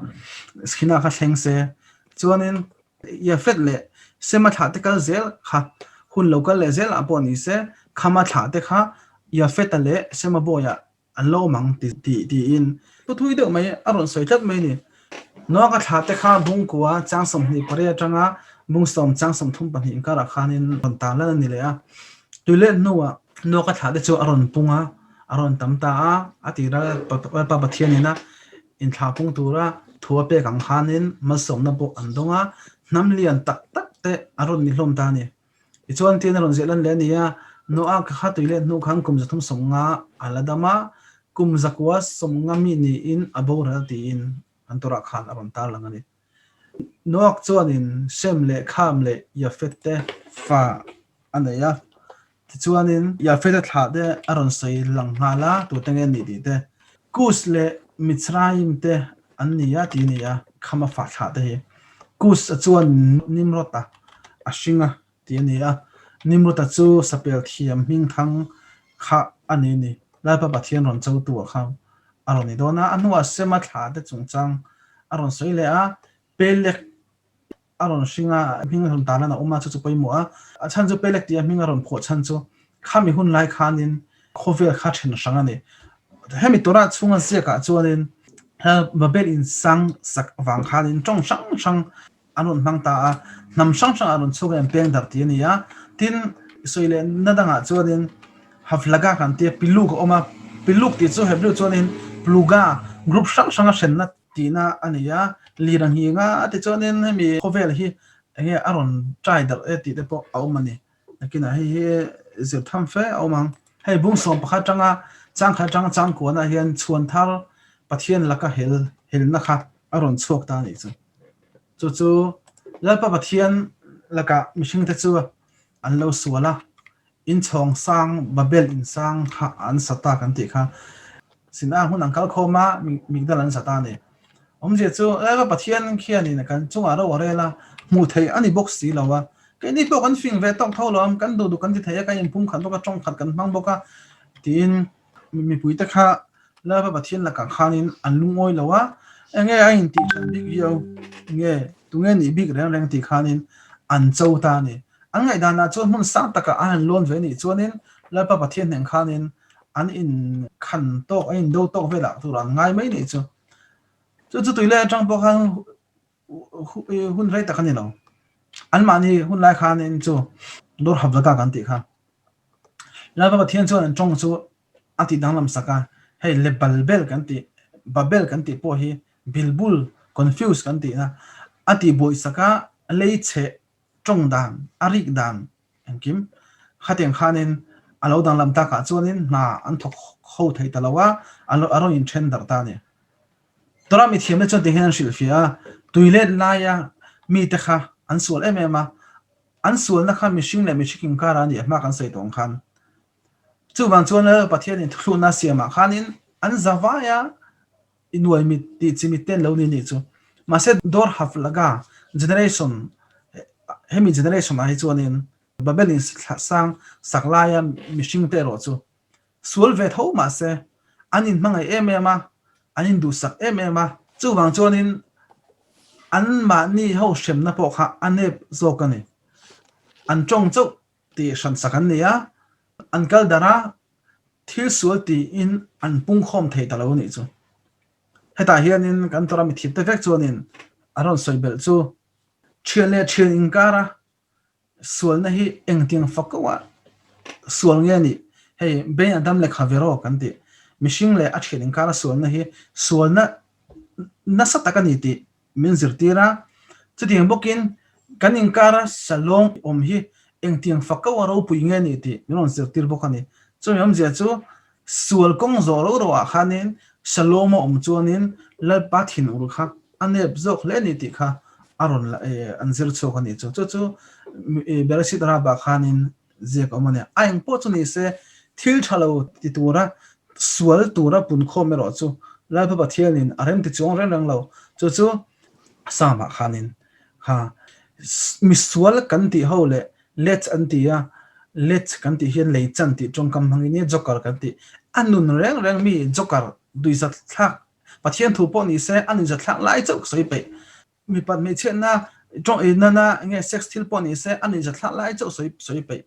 Skhina kha thleng se. Chuanin Yafet leh Sema thlah te kal zel kha hun lo kal leh zel ah pawh ni se, Khama thlah te kha Yafeta leh Sema bawiah An lo awm ang ti tiin pu thui deuh mai a rawn sawi tlat mai a ni. Noaka thla te kha Bungkua chang 28 atanga Bungsawm chang 32 inkarah khanin rawn tan lan a ni leh a. Tuilet hnuah Noaka thla te chu a rawn pung a, a rawn tam ta a, a tira Lalpa Pathianin a inthlah pung tura thu a pek ang khanin malsawmna pawh an dawng a, hnam lian tak tak te a rawn ni hlawm ta a ni. Tichuan tiin a rawn ziah lan leh a ni a, Noah ka kha tui let hnu khan kum 350 a la dam a, kum 950 mi niin a boral tiin an Torah khan a rawn tarlang a ni. Noah chuanin Shem leh Kham leh Yafet te fa a nei a, tichuanin Yafet-a thlah te a rawn sawi lang nghal a, tute nge nih tih te. Kus leh Mitzrayim te an ni a ti a ni a, Khama fa thlah te hi. Kus-a chuan Nimrod-a a hring a ti a ni a, Nimrod-a chu sapel thiam hmingthang kha a ni a ni. Lalpa Pathian rawn chotu ah kha a rawn ni dawn a, a hnuah Sema thlah te chungchang a rawn sawi leh a, Pelek a rawn hring a, hming a rawn tan lan a awm a, chu chu pawimawh a. A chhan chu Pelek tih a hming a rawn phuah chhan chu khami hun lai khanin khawvel kha then hrang a ni. Hemi Torah chhunga ziakah chuanin Babel in sang sak vang khanin tawng hrang hrang an rawn hmang ta a, hnam hrang hrang a rawn chhuak in an peng darh tih a ni a. Tin, sawi leh na dangah chuanin Havlaga kan tia Piluk a awm a, Piluk tih chu Hebrew chuanin Pluga, group hrang hranga hrenna Tihna a nei a, lir a nghing a, tichuanin hemi khawvel hi enge a rawn try darh e tih te pawh a awm a ni. Nakinah hei hi zir tham fe a awm ang. Hei bung 11 atanga changkhat atanga changkuanah hian chhuan thar Pathian laka hel helna kha a rawn chhuak ta a nih chu. Chu chu Lalpa Pathian lakah mihringte chu an lo sual a, Inchhawng sang, Babel in sang kha an sa ta kan tih kha. Sinai hmun an kal khawm a, Migdal an sa ta a ni. Awmzia chu Lalpa Pathian khianin kan chungah ro a rel a, hmuh theih a ni bawk si lo a. Keini pawh kan fing ve tawk tho lo a, kan duh duh kan ti thei a, kan inpum khat bawk a, tawng khat kan hmang bawk a tiin mipuite kha Lalpa Pathian lakah khanin an lungawi lo a, enge a intih hran bik viau nge, tunge nih bik reng reng tih khanin an cho ta a ni. An ngaihdanah chuan hmun sang takah an han lawn ve nih chuanin Lalpa Pathian hneng khanin an inkhan tawk, an indo tawk velah tur an ngai mai nih chu. Chu chu tui leh atang pawh khan hun rei tak a ni lo. Anmahni hun lai khanin chu dawr hap zaka kan tih kha. Lalpa Pathian chuan an tawng chu a tih danglam sak a, hei le Balbel kan tih, Babel kan tih pawh hi Bilbul, confuse kan tihna, a tih buaih sak a, lei chhe tawng dan, a rik dan engkim khatiang khanin a lo danglam takah chuanin hna an thawk ho thei ta lo a, a rawn inthen darh ta a ni. Torah mithiamte chuan tihian an hrilhfiah a, tuilet laia mite kha an sual em em a, an sualna kha mihring leh mihring inkara a nih a hma kan sawi tawh ang khan. Chuvang chuan Lal Pathianin thuthlukna siamah khanin an zavai a, I nuai mit tih chi mit ten lo ni nih chu. Mahse dawr haf laga. Generation hemi generation ah hi chuanin Babel in sang sak laia mihring te erawh chu sual ve tho mahse an inhmangaih em em a, an induhsak em em a, chuvang chuanin anmahni ho hremna pawh kha a nep zawk a ni. An tawng chauh tih hransak an ni a, an kal darh a, thil sual tiin an pungkhawm thei ta lo a nih chu. Hetah hianin kan tawrh a mithip te vek chuanin a rawn sawi belh chu thian leh thian inkara sualna hi engtiang fak ko a sual nge nih? Hei Ben Adam leh Khavero kan tih mihring leh a thian inkara sualna hi sualna nasa tak a ni tih min zirtir a, chutiang bawkin kan inkara salawng awm hi engtiang fako a ropui nge ni tih min rawn zirtir bawk a ni. Chumi awmzia chu sual kawng zawh ro ro ah khanin salawm a awm chuanin Lalpa thinur kha a nep zawk hle ni tih kha a rawn an zir chhuak a ni chu. Chu chu Bereshit Rabbah khanin ziak a awm a nia. A eng pawh chu ni se, thil tha lo ti tura sual tura punkhawm erawh chu Lalpa Pathianin a rem ti chuang reng reng lo. Chu chu Psalm-ah khanin kha misual kan tih ho leh let an ti a, let kan tih hian lei chan tih tawngkam hmangin nia joker kan tih. A nun reng reng mi joker duizat thlak Pathian thu pawh ni se a nuizat thlak lai chauh ka sawi peih. Mipat hmeichhiatna tawng ei nana nge sex thil pawh ni se a nuihza thlak lai chauh sawi sawi peih.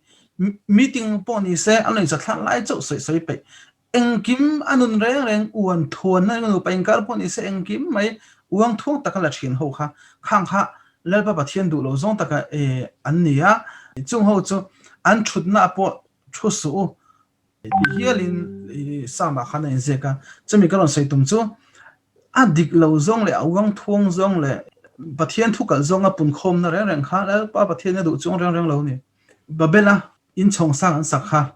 Meeting pawh ni se a nuihza thlak lai chauh sawi sawi peih. Engkim a nun reng reng uan thuanna eng nupa inkar pawh ni se engkim mai uang thuang taka la thin ho kha khang kha Lalpa Pathian duh lo zawng taka an ni a. Chung ho chu an thutna pawh thu suh u. Ti hialin Psalm ah khan a inziak a, chumi ka rawn sawi tum chu a dik lo zawng leh a uang thuang zawng leh Pathian thu kalh zawnga punkhawmna reng reng kha Lalpa Pathian a duh chuang reng reng lo a ni. Babela inchhawng sang an sak kha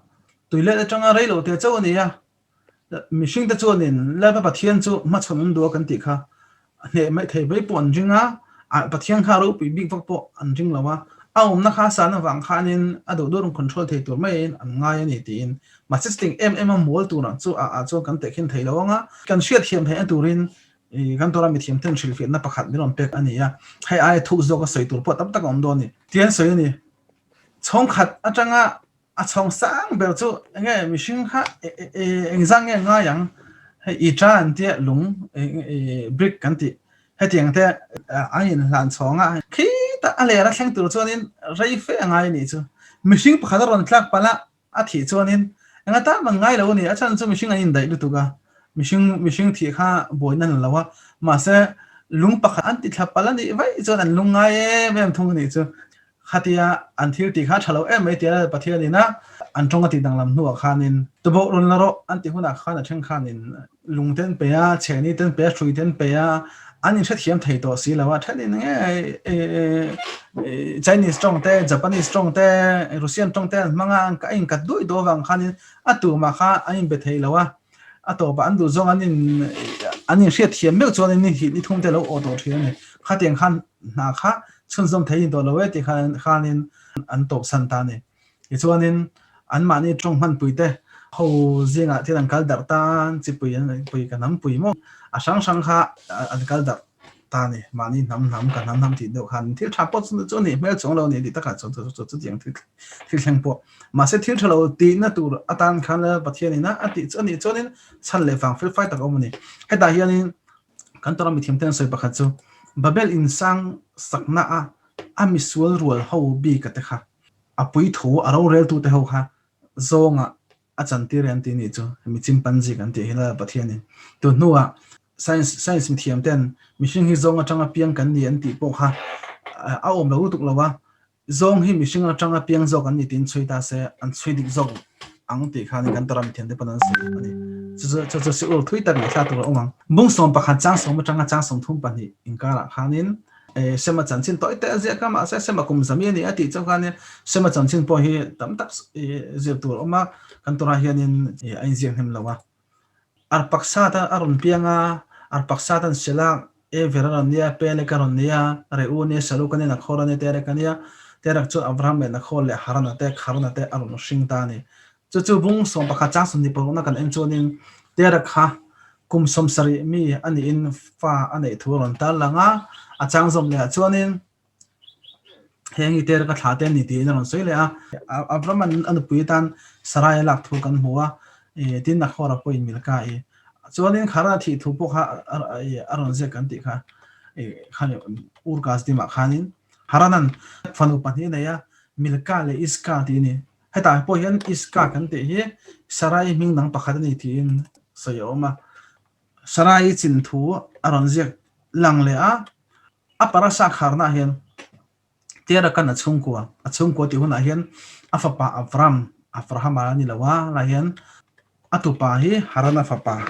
tuilet atanga rei lo te chauh a ni a, Mihringte chuanin Lalpa Pathian chu hmachhawn an duh a kan tih kha hneh mai thei mai pawh an ring a, Pathian kha ropui bik vak pawh an ring lo a, a awmna kha a san avang khanin a duh duh rawn control thei tur maiin an ngai a ni tiin mahse chuting em em a mawl turah chu ah ah chuan kan tehkhin thei lo ang a, kan hriatthiam theihna turin kan tura mithiamten hrilhfiahna pakhat min rawn pek a ni a, hei aia thuk zawka sawi tur pawh tam tak a awm dawn a ni. Tian sawi a ni. Chhawngkhat atanga A chhawng sang ber chu enge mihring kha engzah nge ngai ang hei i ta an tia lung brick kan tih hetiang te an in hlan chhawng a khitah a ler a thleng tur chuanin rei fe a ngai a nih chu mihring pakhat a rawn tlak palh a a thih chuanin enga tan man ngai lo a ni a chhan chu mihring an indaih lutuk a mihring mihring thih kha buaina an la lo a mahse lung pakhat an ti thla palh a nih vaih chuan an lung ngai em em thung a nih chu Khatia an thil tih kha a tha lo em mai tia Pathianin a an tawng a tih danglam hnuah khanin tubawh rawn la rawh an tih hunah khan a then khanin lung te an pe a, chhehni te an pe a, hrui te an pe a, an inhrethiam thei tawh si lo a, thenin nge Chinese tawng te, Japanese tawng te, Russian tawng te an hmang a, a inkat duai duai avang khanin a tumah kha an inbe thei lo a, a tawpah an duh zawng an in an inhriatthiam meuh chuan ni hnih ni thum te lo awh tawh thin a ni. Khatiang khan hna kha chhunzawm thei ni tawh lo e tih khan khanin an tawpsan ta a ni. Tichuanin anmahni tawng hmanpui te ho zingah thil an kal darh ta a, chipui an pui ka hnam pui maw a hrang hrang kha an kal darh ta a ni. Mahni hnam hnam ka hnam hnam tih deuh khan thil tha pawh chu a nih hmel chuang lo a ni tih takah chuan chu chutiang thil thil thleng pawh. Mahse thil tha lo tihna tur atan khan Pathianin a tih chu a nih chuanin chhan leh vang felfai tak a awm a ni. Hetah hianin Kan tora mithiam ten sawi pakhat chu Babel insang sakna a a misual rual ho bik a te kha a puithu a roreltu te ho kha zawnga a chantir e an tih nih chu hemi chimpanzee kan tih hi la Pathianin tun hnuah science science mithiam ten mihring hi zawng atanga piang kan ni an tih pawh kha a awm lo lutuk lo a Zawng hi mihring atanga piang zawk an ni tiin chhui ta se, an chhui dik zawk ang tih khan kan Torah mithiamte pawn an sawi a ni. Chu chu chu chu ur thui tak ngaihthla tur a awm ang. Bung 11 chang sawm atanga chang 32 inkarah khanin Sema chanchin tawi te a ziak a, mahse Sema kum zami a ni a tih chauh khanin Sema chanchin pawh hi tam tak zir tur a awm a, kan Torah hianin a inziak hnem lo a. Arpaksat a rawn piang a, Arpaksat an hrilh a, Ever a rawn nia, Pelek a rawn nia, Reu a nia, Saruk a nia, Nakhor a nia, Terek a nia. Terek chuan Abraham leh Nakhor leh Harana te, Kharana te a rawn hring ta a ni. Chu chu bung 11 chang 26 kan en chuanin Terek kha kum 70 mi a niin fa a neih thu a rawn tarlang a, a chang zawm lehah chuanin. Heng hi Teraka thla te a ni tiin a rawn sawi leh a. Abraham-a'n a nupui atan Sarai a lak thu kan hmu a, tin Nahor-a pawhin Milka i. Chuanin Haran a thih thu pawh kha a rawn ziak kan tih kha khani Ur Kasdim-ah khanin Haran-a'n fanu pahnih a nei a, Milka leh Iska tih a ni. Hetah pawh hian Iska kan tih hi Sarai hming dang pakhat a ni tiin sawi a awm a. Sarai chin thu a rawn ziak lang leh a. A parasa kharnaah hian Terakan a chhungkua, a chhungkua tih hunah hian a fapa Avram, Avraham a ni lo a, lai hian a tupa hi Harana fapa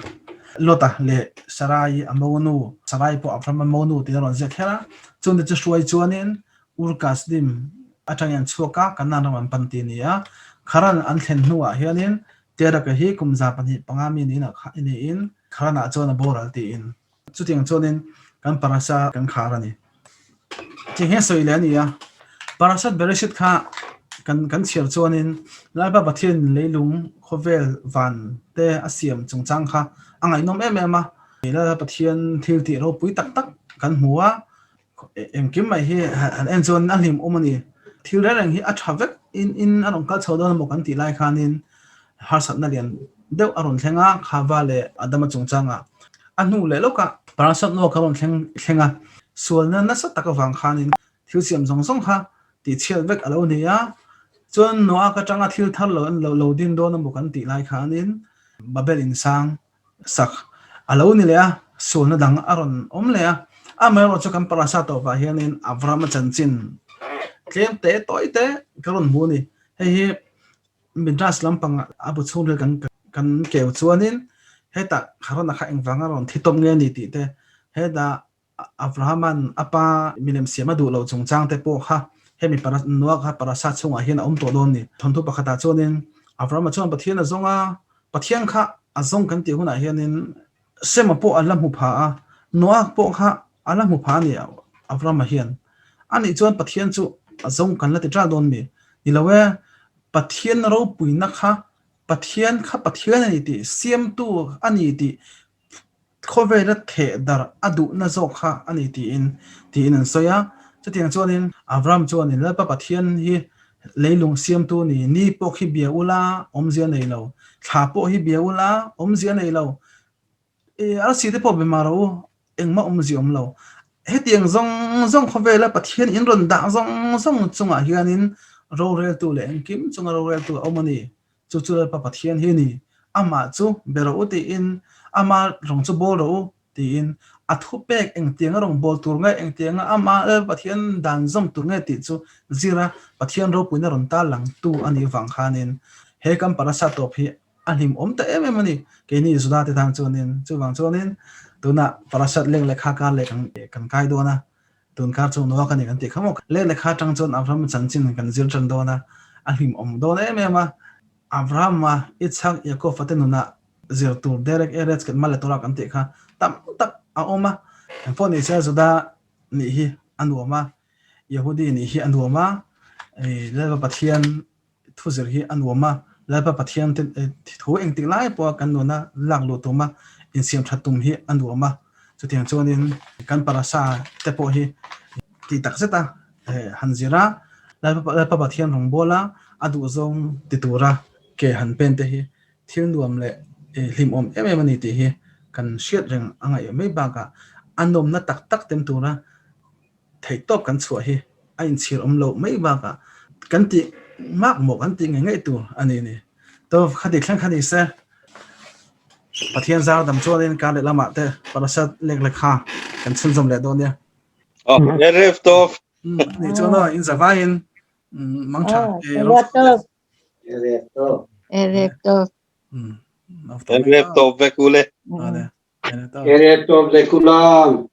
Lota leh Sarai a monu, Sarai pawh Avraham a monu tiin a rawn ziak kher a, chungte chu hruai chuanin Ur Kasdim atangin an chhuak a, Kanaan ram an pan ti a ni a. Haran an thlen hnuah hianin Teraka hi kum 125 mi niin Haranah chuan a boral tiin. Chutiang chuanin kan parasha kan khar a ni. Thing hian sawi leh a ni a, Parashat Bereshit kha kan kan chhiar chuanin Lalpa Pathian leilung khawvel van te a siam chungchang kha a ngaihnawm em em a. Lalpa Pathian thil tih ropui tak tak kan hmu a, engkim mai hi han en chuan a hlim awm a ni. Thil reng reng hi a tha vek in in a rawn kal chho dawn emaw kan tih lai khanin harsatna lian deuh a rawn thleng a, Khava leh Adama chungchangah a hnu leh lawkah Parasat Noah kha a rawn thleng thleng a, sualna nasa tak avang khanin thil siam zawng zawng kha tihchhiat vek a lo ni a, chuan Noah ka tanga thil thar lo an lo din dawn emaw kan tih lai khanin Babel insang sak a lo ni leh a, sualna dang a rawn awm leh a. Amaherawhchu chu kan parasa tawpah hianin Avrahama chanchin tlem te tawi te ka rawn hmu a ni. Hei hi Midrash lampang a bu chhungril kan kan keu chuanin hetah Harona kha engvanga rawn thi tawp nge a ni tih te, hetah Abrahama'n a pa milem siam a duh loh chungchang te pawh kha hemi Noah kha parasa chhungah hian a awm tawh dawn ni. Thawnthu pakhatah chuanin Abrahama chuan Pathian a zawng a, Pathian kha a zawng kan tih hunah hianin Sema pawh a la hmu pha a, Noah pawh kha a la hmu pha a ni Abrahama hian. Anih chuan Pathian chu a zawng kan la ti ṭal dawn mi? Ni lo e, Pathian ropuina kha Pathian kha Pathian a ni tih, siamtu a ni tih Khawvela theh darh a duhna zawk kha a ni tiin tiin an sawi a. Chutiang chuanin Avram chuanin Lalpa Pathian hi leilung siamtu ni, ni pawh khi bia ula awmzia nei lo, thla pawh hi bia ula awmzia nei lo, i arsi te pawh be mah rawh u, engmah awmzia awm lo. Hetiang zawng zawng khawvela Pathian in rawn dah zawng zawng chungah hianin roreltu leh engkim chunga roreltu a awm a ni. Chu chu Lalpa Pathian hi a ni. Amah chu be rawh u tiin, ama rawng chu bawl rawh u tiin, a thupek engtianga rawn bawl tur nge, engtianga ama Lalpa Pathian dan zawm tur nge tih chu zira Pathian ropuina rawn tar langtu a nih vang khanin he kan parasa tawp hi a hlimawm ta em em a ni. Keini Juda te tan chuanin, chuvang chuanin tunah parasat lek lehkha kar leh kan kai dawn a, Tun kar chu Noah ka ni kan tih kha maw? Leh lehkha atang chuan Abraham chanchin kan zir tan dawn a, a hlimawm dawn em em a. Abraham-a Ichhak Yaakov-a te nunah zir tur Derek Eretz kan Male Torah kan tih kha tam tak a awm a. Engpawh ni se Juda nih hi a nuam a, Yehudi nih hi a nuam a, Lalpa Pathian Thu zir hi a nuam a, Lalpa Pathian te thu engtik lai pawha kan nuna lak luh tum a, insiam that tum hi a nuam a. Chutiang chuanin kan parasa te pawh hi tih tak zet a han zir a, Lalpa Pathian rawngbawla a duhzawng ti tura ke han pen te hi thil nuam leh hlimawm em em a ni tih hi kan hriat reng a ngaih mai bakah a nawmna tak tak tem tura Theihtawp kan chhuah hi a inchhir awm loh mai bakah kan tih mak maw kan tih ngei ngei tur a ni ni. Tawp khati thleng kha ni se, Pathian zar dam chuanin kar leh lamah te parasat lek lek kha kan chhunzawm leh dawn nia. Oh, Erev Tov. Ni chuan aw, in zavaiin mangtha Erev Tov. Erev Tov. Erev Tov vek ule. Erev Tov lekulam.